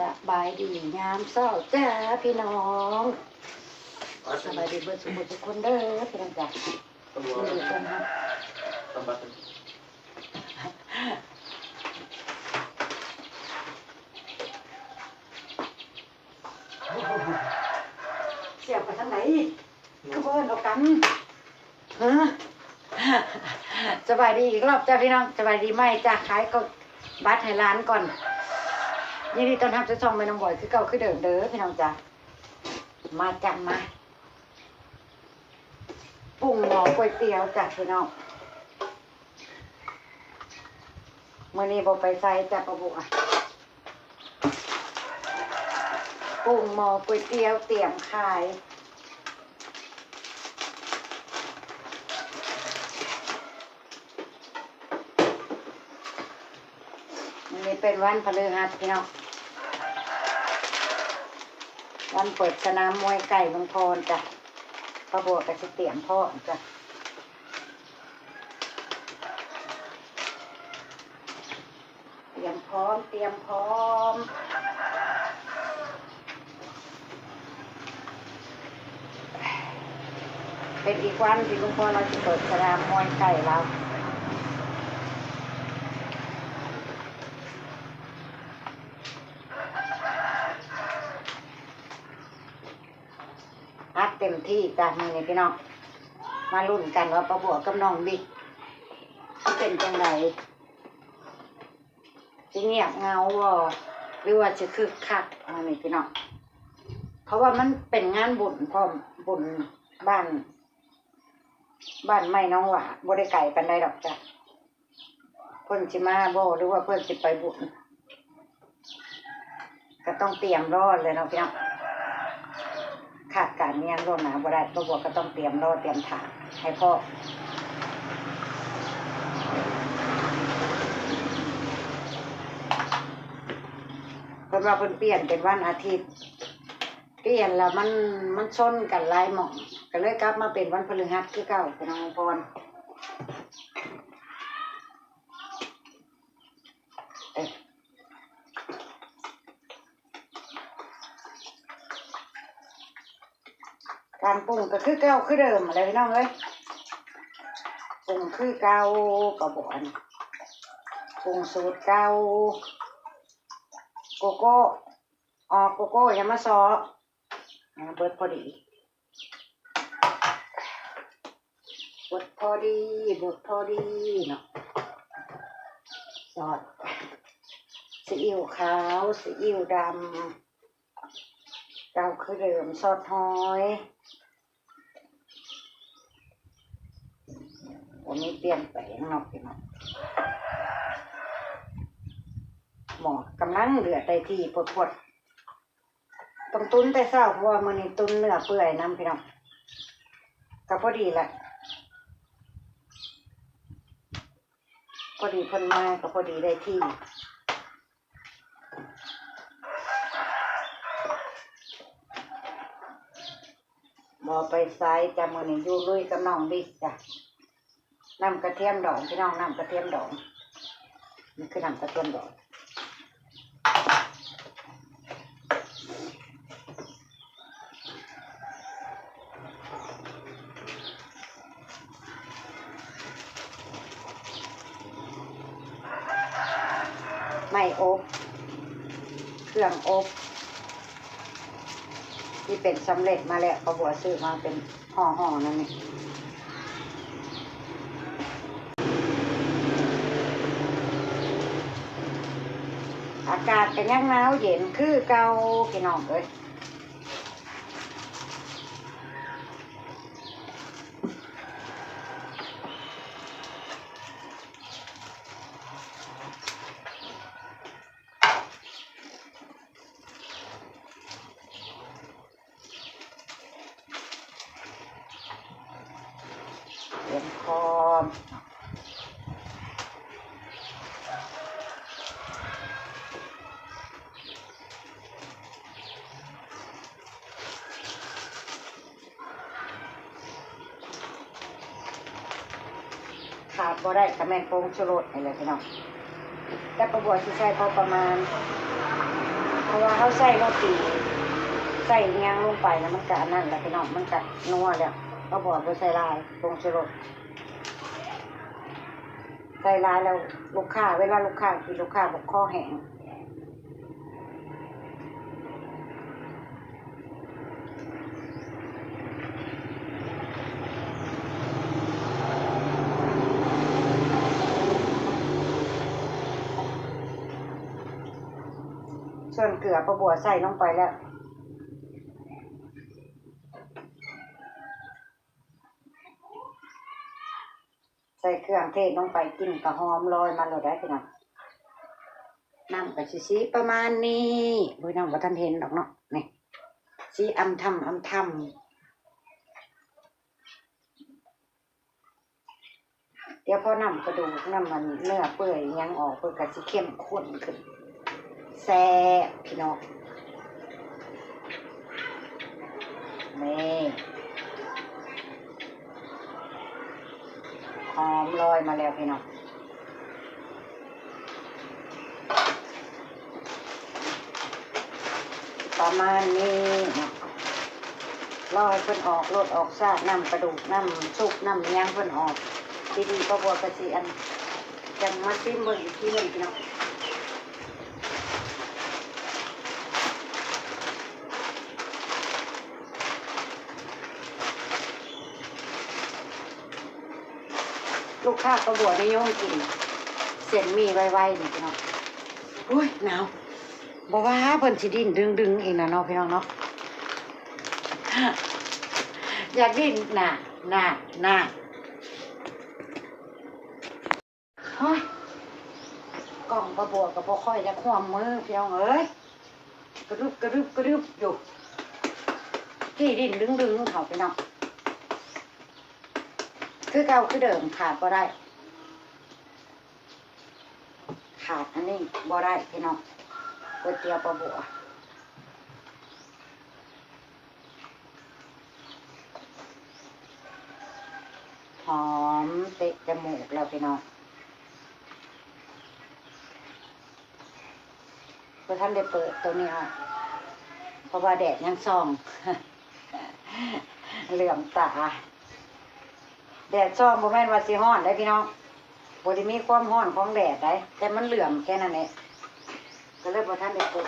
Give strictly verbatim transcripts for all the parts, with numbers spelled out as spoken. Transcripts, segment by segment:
สบายดียามเช้าจ้าพี่น้อง สบายดีเบิดสุขทุกคนเด้อพี่น้องจ้า ตำรวจ ยินดีต้อนรับ ตำรวจ เสียบไปทางไหน คือบ่เอิ้นเอากัน ฮะ สบายดีอีกรอบจ้าพี่น้อง สบายดีใหม่จ้า ขายก็บัตรให้ร้านก่อน ยินดีต้อนรับสู่ช่องแม่น้องบอยคือเก่าคือเดิมเด้อพี่น้องจ้า มาจ้ามา ปรุงหม้อก๋วยเตี๋ยวจ้าพี่น้อง มื้อนี้บ่ไปไสจ้าป้าบัว ปรุงหม้อก๋วยเตี๋ยวเตรียมขาย มื้อนี้เป็นวันพฤหัสพี่น้อง วันเปิดสนามมวยไก่ลุงพรจ้ะ ป้าบัวก็สิเตรียมพร้อมจ้ะ เตรียมพร้อม เตรียมพร้อม เป็นอีกวันที่ลุงพรเราจะเปิดสนามมวยไก่เรา อัดเต็มที่จ้ะมื้อนี้พี่น้อง มาลุ้นกันว่าป้าบัวกับน้องบิ๊กสิเป็นจังได สิเงียบเหงาบ่ หรือว่าสิคึกคัก อันนี้พี่น้อง เพราะว่ามันเป็นงานบุญพร้อม บุญบ้าน บ้านใหม่น้องหว่า บ่ได้ไกลปานใดดอกจ้ะ เพิ่นสิมาบ่ หรือว่าเพิ่นสิไปบุญ ก็ต้องเตรียมรอเลยเนาะพี่น้อง ขาดการเรียนล่วงหน้าบ่ได้ ป้าบัวก็ต้องเตรียมรอ เตรียมถ่าให้พร้อม เพิ่นว่าเพิ่นเปลี่ยนเป็นวันอาทิตย์ เปลี่ยนแล้วมัน มันชนกันหลายหม่อง ก็เลยกลับมาเป็นวันพฤหัสคือเก่าพี่น้องพร เอ้ย การปรุงก็คือเก่าคือเดิมอะไรพี่น้องเอ้ย ปรุงคือเก่า ก็บอกอัน ปรุงสูตรเก่า โกโก้ ออกโกโก้อย่ามาซอ อ่า เบิดพอดี เบิดพอดี เบิดพอดีเนาะ ซอส ซีอิ๊วขาว ซีอิ๊วดำ เก่าคือเดิม ซอสหอย วันนี้เปลี่ยนแปลงเนาะพี่น้อง หม้อกำลังเดือดได้ที่พวดๆ ต้องตุ๋นแต่เช้า เพราะว่ามื้อนี้ตุ๋นเนื้อเปื่อยนำพี่น้อง ก็พอดีละ พอดีเพิ่นมาก็พอดีได้ที่ บ่ไปไสจ้ะ มื้อนี้อยู่ลุยกับน้องบิ๊กจ้ะ น้ำกระเทียมดองพี่น้อง น้ำกระเทียมดอง นี่คือน้ำกระเทียมดอง ไม้อบ เครื่องอบ ที่เป็นสำเร็จมาแล้ว ป้าบัวซื้อมาเป็นห่อๆ นั่นนี่ อากาศก็ยังหนาวเย็นคือเก่าพี่น้องเอ้ย เตรียมพร้อม ขาดบ่ได้ก็แม่นผงชูรสนี่แหละพี่น้อง แต่ป้าบัวสิใส่พอประมาณ เพราะว่าเขาใส่โรตี ใส่อิหยังลงไปแล้วมันก็อันนั้นแหละพี่น้อง มันก็นัวแล้ว เขาบอกว่าใส่หลาย ผงชูรส ใส่หลายแล้วลูกค้า เวลาลูกค้ากิน ลูกค้าบอกคอแห้ง ส่วนเกลือป้าบัวใส่ลงไปแล้ว ใส่เครื่องเทศลงไป กลิ่นก็หอมลอยมาเลยได้พี่น้อง น้ำก็สิสีประมาณนี้ พี่น้องบ่ทันเห็นดอกเนาะ นี่ สีอำทำอำทำ เดี๋ยวพอน้ำกระดูก น้ำมันเนื้อเปื่อยหยังออก เพิ่นก็สิเข้มข้นขึ้น แซ่บพี่น้อง นี่ หอมลอยมาแล้วพี่น้อง ประมาณนี้เนาะ รอให้เพิ่นออกรสออกชาติ น้ำกระดูก น้ำซุป น้ำหยังเพิ่นออก ทีนี้ป้าบัวก็สิอัน จั่งมาชิมเบิ่งอีกทีหนึ่งพี่น้อง ลูกค้าป้าบัวนิยมกินเส้นหมี่ไวๆนี่พี่น้อง อุ้ย หนาว บ่ว่าเพิ่นสิดิ้นดึงๆอีกนะเนาะพี่น้องเนาะ อยากดิ้นน่ะ น่ะ น่ะ โอ้ย กล่องป้าบัวก็บ่ค่อยจะควมมือพี่น้องเอ้ย กระดึบกระดึบกระดึบอยู่ กี้ดิ้นดึงๆเขาพี่น้อง คือเก่าคือเดิม ขาดบ่ได้ ขาดอันนี้บ่ได้พี่น้อง ก๋วยเตี๋ยวป้าบัว หอมเตะจมูกแล้วพี่น้อง บ่ทันได้เปิดตัวนี้ออก เพราะว่าแดดยังส่อง เหลื่อมตา แดดส่องบ่แม่นว่าสิฮ้อนเด้พี่น้อง บ่ได้มีความฮ้อนของแดดใด แต่มันเหลื่อมแค่นั้นแหละ ก็เลยบ่ทันได้เปิด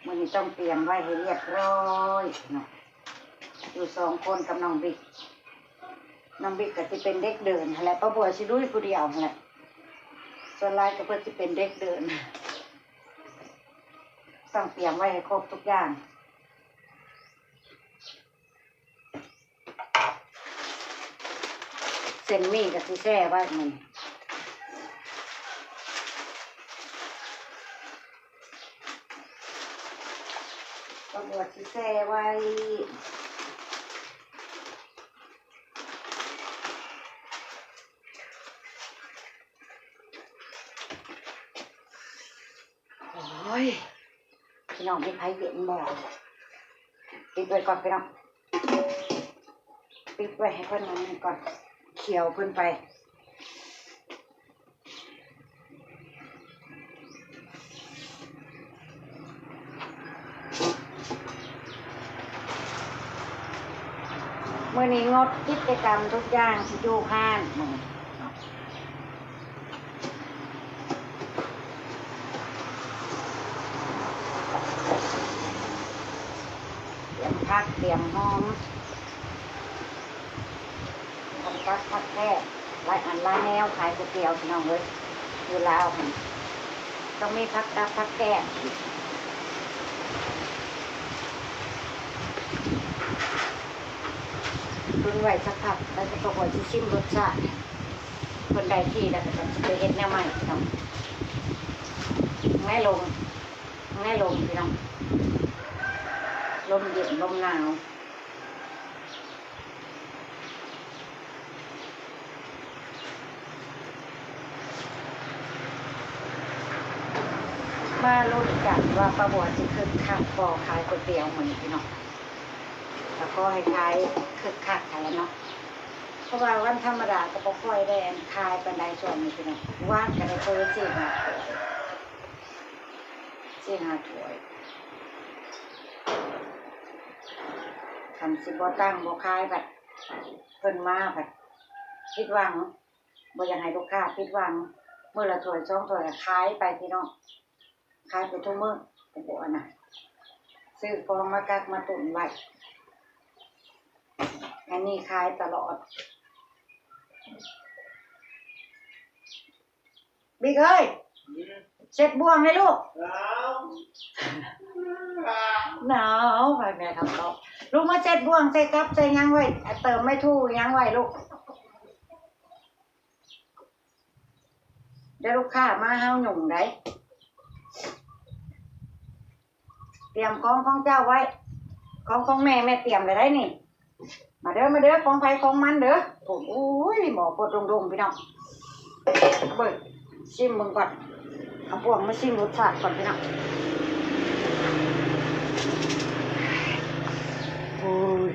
มื้อนี้ต้องเตรียมไว้ให้เรียบร้อยเนาะ อยู่สองคนกับน้องบิ๊ก น้องบิ๊กก็สิเป็นเด็กเดินหั้นแหละ ป้าบัวสิลุยผู้เดียวหั้นแหละ ส่วนหลายก็เพิ่นสิเป็นเด็กเดิน ต้องเตรียมไว้ให้ครบทุกอย่าง เส้นหมี่ก็สิแช่ไว้มัน ก็บวชสิแช่ไว้ โอ้ย พี่น้อง มีไผเย็นบ่ ปิดไว้ก่อนพี่น้อง ปิดไว้ให้เพิ่นนั่นก่อน เคี่ยวเพิ่นไป มื้อนี้งดกิจกรรมทุกอย่างอยู่บ้านมื้อนี้ เตรียมผักเตรียมหอม ผักกับผักแก้ม หลายอันหลายแนว ขายก๋วยเตี๋ยวพี่น้องเอ้ย อยู่ลาวหั่น ต้องมีผักกับผักแก้ม ตุนไว้สักพัก แล้วก็พอสิชิมรสชาติ เพิ่นได้ที่แล้วก็สิไปเฮ็ดแนวใหม่พี่น้อง แม่ลม แม่ลมพี่น้อง ลมเย็นลมหนาว มาลุ้นกันว่าป้าบัวสิคึกคักบ่ ขายก๋วยเตี๋ยวมื้อนี้พี่น้อง ก็ขอให้ขายคึกคักหั้นแหละเนาะ เพราะว่าวันธรรมดาก็บ่ค่อยได้อันขายปานใดช่วงนี้พี่น้อง วานก็ได้เปิดสี่ห้าถ้วย สี่ห้าถ้วย คันสิบ่ตั้งบ่ขายบัดเพิ่นมาบัดผิดหวัง บ่อยากให้ลูกค้าผิดหวัง มื้อละถ้วยสองถ้วยก็ขายไปพี่น้อง ขายไปทุกมื้อ บ่อันน่ะ ซื้อของมากักมาตุนไว้ อันนี้ขายตลอด บิ๊กเอ้ย เช็ดบ่วงให้ลูก หนาว ไปแม่ทำต่อ ลูกมาเช็ดบ่วง ใส่กับ ใส่หยังไว้ เติมไม่ถู่หยังไว้ลูก เดี๋ยวลูกค้ามาเฮาหยุ่งได้ เตรียมของของเจ้าไว้ ของของแม่ แม่เตรียมไว้ได้นี่ มาเด้อ มาเด้อ ของไผของมันเด้อ โอ้ย หม้อโพดโดงๆ พี่น้อง เบิ่ง ชิมเบิ่งก่อน เอาบ่วงมาชิมรสชาติก่อนพี่น้อง โอ้ย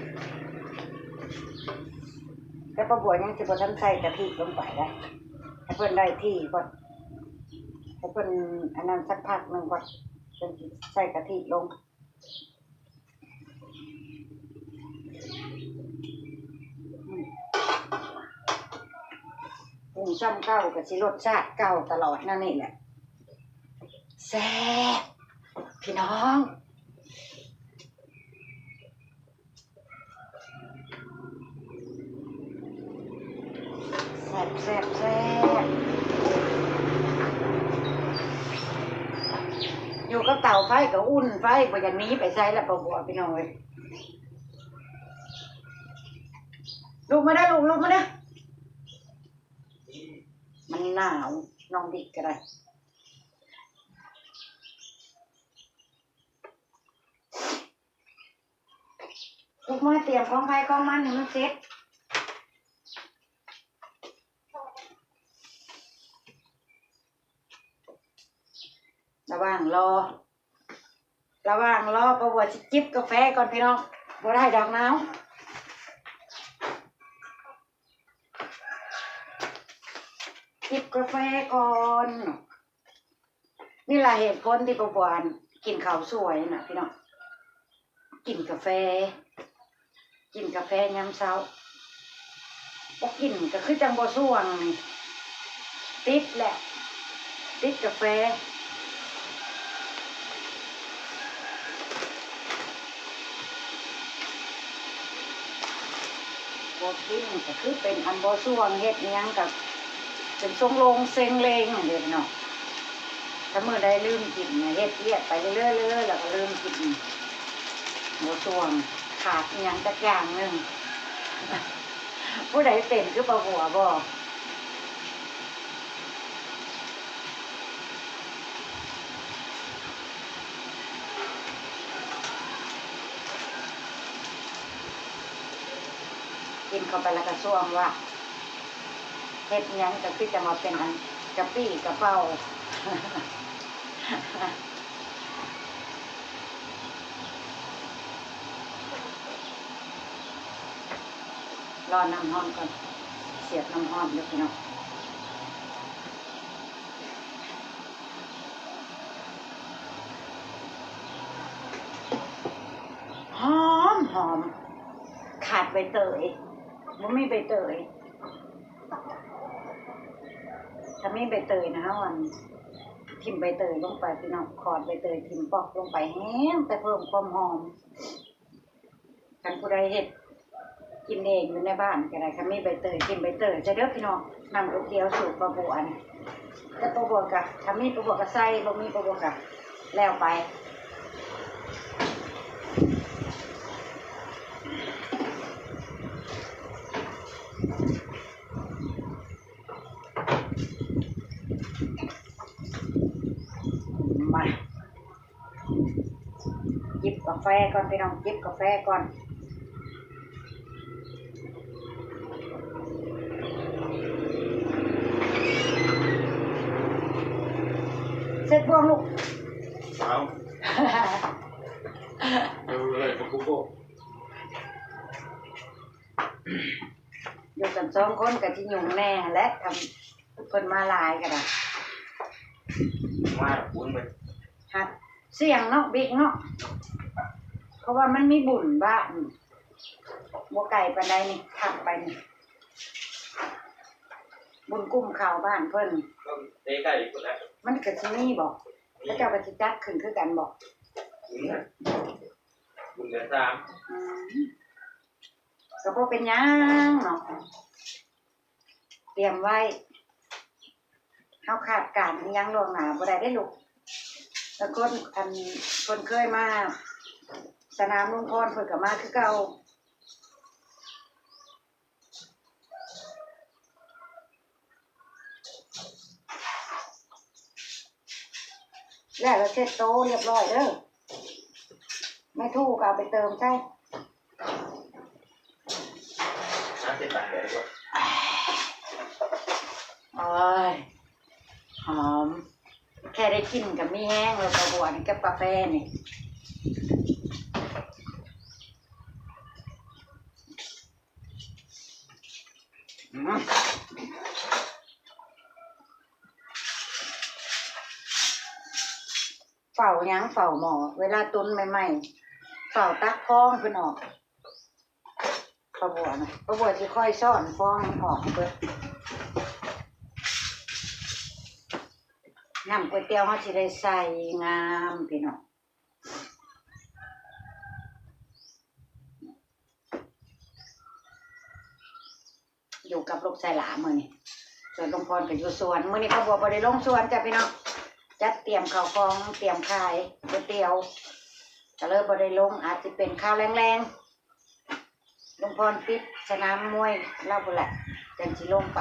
แต่ป้าบัวยังสิบ่ทันใส่กะทิลงไปได้ ให้เพิ่นได้ที่ก่อน ให้เพิ่นอันนั้นสักพักหนึ่งก่อน จั่งสิใส่กะทิลง อืม ปรุงซ้ำเก่าก็สิรสชาติเก่าตลอดนั่นนี่แหละ แซ่บ พี่น้อง แซ่บ แซ่บ แซ่บ อยู่กับเตาไฟก็อุ่นไฟ บ่อยากหนีไปไสแล้ว ป้าบัว พี่น้องเอ้ย ลุกมาเด้อลูก ลุกมาเด้อ มันหนาว น้องบิ๊กก็ได้ ลุกมาเตรียมของไผของมันให้มันเสร็จ ระหว่างรอ ระหว่างรอป้าบัวสิจิบกาแฟก่อนพี่น้อง บ่ได้ดอกหนาว จิบกาแฟก่อน นี่ล่ะเหตุผลที่ป้าบัวกินข้าวสวยน่ะพี่น้อง กินกาแฟ กินกาแฟยามเช้า บ่กินก็คือจั่งบ่ส่วงนี่ ติดแหละ ติดกาแฟ บ่กินก็คือเป็นอันบ่ส่วง เฮ็ดอิหยังก็เป็นทรงโลงเซ็งเลงนั่นเด้เนาะ ถ้ามื้อใดลืมกินน่ะ เฮ็ดเวียกไปเรื่อยๆ แล้วก็ลืมกิน บ่ส่วง ขาดอิหยังจักอย่างหนึ่ง ผู้ใดเป็นคือป้าบัวบ่ กินเข้าไปแล้วก็ส่วงว่า เฮ็ดหยังก็คือจะมาเป็นอันกะปี้กะเป้า รอน้ำฮ้อนก่อน เสียบน้ำฮ้อนเด้อพี่น้อง หอมหอม ขาดใบเตย บ่มีใบเตย ถ้ามีใบเตยนะ เฮาอัน ทิ่มใบเตยลงไปพี่น้อง ขอดใบเตยทิ่มปอกลงไป แฮงแต่เพิ่มความหอม คันผู้ใดเฮ็ดกินเองอยู่ในบ้านก็ได้ คันมีใบเตย ทิ่มใบเตย จะเด้อพี่น้อง น้ำก๋วยเตี๋ยวสูตรป้าบัวนี่ แต่ป้าบัวกะ ถ้ามีป้าบัวกะใส่ บ่มีป้าบัวกะแล้วไป มา จิบกาแฟก่อนพี่น้อง จิบกาแฟก่อน เสร็จบ่ลูก เอา เอาเลยครับ กูโก้ อยู่กันสองคนก็สิยุ่งแหน่แหละ คันเพิ่นมาหลายก็ได้ มาดอกบุญเพิ่น ฮะ เสี่ยงเนาะ บิ๊กเนาะ เพราะว่ามันมีบุญบ้าน บ่ไกลปานใดนี่ ขับไปนี่ บุญกุ้มข้าวบ้านเพิ่น ก็ใกล้ๆ พุ้นแหละ มันก็สิมีบ่ เขาเจ้าก็สิจัดขึ้นคือกันบ่ บุญนะ บุญเดือนสาม อืม ก็บ่เป็นหยังเนาะ เตรียมไว้ เฮาคาดการณ์อิหยังล่วงหน้าบ่ได้เด้ลูก แต่คน อัน คนเคยมาสนามลุงพรเพิ่นก็มาคือเก่า แล้วก็เช็ดโต๊ะเรียบร้อยเด้อ แม่ทู่ก็เอาไปเติมใส่ น้ำเต็มปากเลยดีกว่า โอ้ย หอม แค่ได้กลิ่นก็มีแฮงแล้ว ป้าบัวนี่กับกาแฟนี่ อืม เฝ้าหยัง เฝ้าหม้อ เวลาตุ๋นใหม่ๆ เฝ้าตักฟองเพิ่นออก ป้าบัวนะ ป้าบัวสิคอยซ่อนฟองมันออกให้เบิด น้ำก๋วยเตี๋ยวเฮาสิได้ใสงามพี่น้อง อยู่กับลูกชายหลานมื้อนี้ ส่วนลุงพรก็อยู่สวน มื้อนี้ป้าบัวบ่ได้ลงสวนจ้ะพี่น้อง จัดเตรียมข้าวของ เตรียมขายก๋วยเตี๋ยว ก็เลยบ่ได้ลง อาจสิเป็นคาวแลงๆ ลุงพรปิดสนามมวยลาวพู้นแหละ จั่งสิลงไป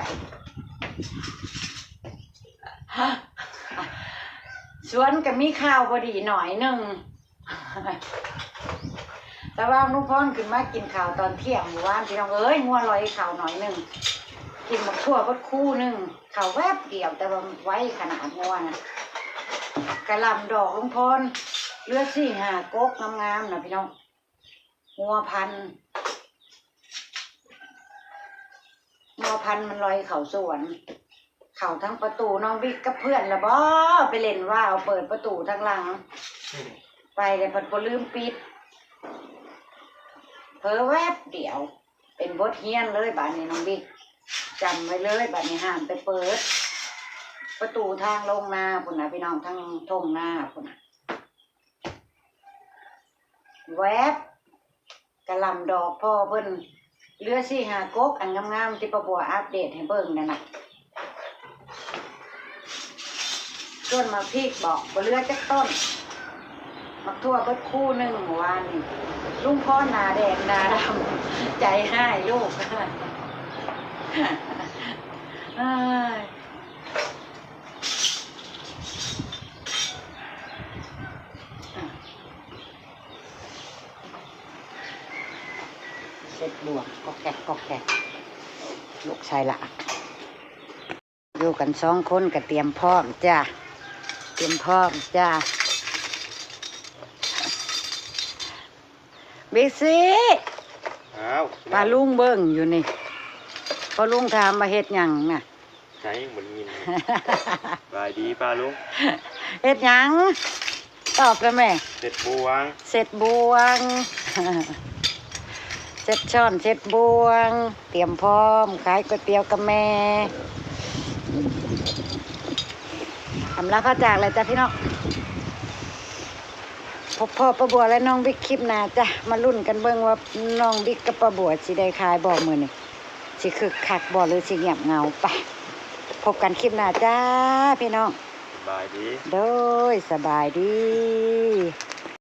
สวนก็มีข่าวบ่ดีหน่อยหนึ่ง แต่ว่าลุงพรขึ้นมากินข้าวตอนเที่ยงมื้อวาน พี่น้องเอ้ย งัวลอยข้าวหน่อยหนึ่ง กินบักถั่วเบิดคู่หนึ่ง ข้าวแวบเดียว แต่ว่าไวขนาดงัวนะ กะหล่ำดอกลุงพร เหลือสี่ห้ากกงามๆนะพี่น้อง งัวพันธุ์ งัวพันธุ์มันลอยเข้าสวน เข้าทางประตู น้องบิ๊กกับเพื่อนละบ่ ไปเล่นว่าว เปิดประตูทางหลัง ไปแล้วเพิ่นบ่ลืมปิด เผลอแวบเดียว เป็นบทเรียนเลยบาดนี้น้องบิ๊ก จำไว้เลย บาดนี้ห้ามไปเปิด ประตูทางลงนาพู้นนะพี่น้อง ทางท่งนาพู้นนะ แวบ กะหล่ำดอกพ่อเพิ่น เหลือสี่ห้ากก อันงามๆ ที่ป้าบัวอัปเดตให้เบิ่งนั่นน่ะ ส่วนหมากพริกบอกบ่เหลือจักต้น หมากถั่วเบิดคู่หนึ่งเมื่อวานนี่ ลุงพรหน้าแดงหน้าดำ ใจฮ้ายลูก อ้าย เช็ดบัว ก๊อกแก๊ก ก๊อกแก๊ก ลูกชายหลาน อยู่กันสองคนก็เตรียมพร้อมจ้า เตรียมพร้อมจ้า บิ๊กซี อ้าว ป้าลุงเบิ่งอยู่นี่ ป้าลุงถามว่าเฮ็ดหยังน่ะ ใช่ บ่ได้ยินเลย สบายดีป้าลุง เฮ็ดหยัง ตอบแล้วแม่ เช็ดบวง เช็ดบวง เช็ดช้อน เช็ดบวง เตรียมพร้อม ขายก๋วยเตี๋ยวกับแม่ อำลาพาจากแล้วจ้ะพี่น้อง พบพ้อป้าบัวและน้องบิ๊กคลิปหน้าจ้ะ มาลุ้นกันเบิ่งว่าน้องบิ๊กกับป้าบัวสิได้ขายบ่มื้อนี้ สิคึกคักบ่หรือสิเงียบเหงา ไป พบกันคลิปหน้าจ้าพี่น้อง สบายดี โดย สบายดี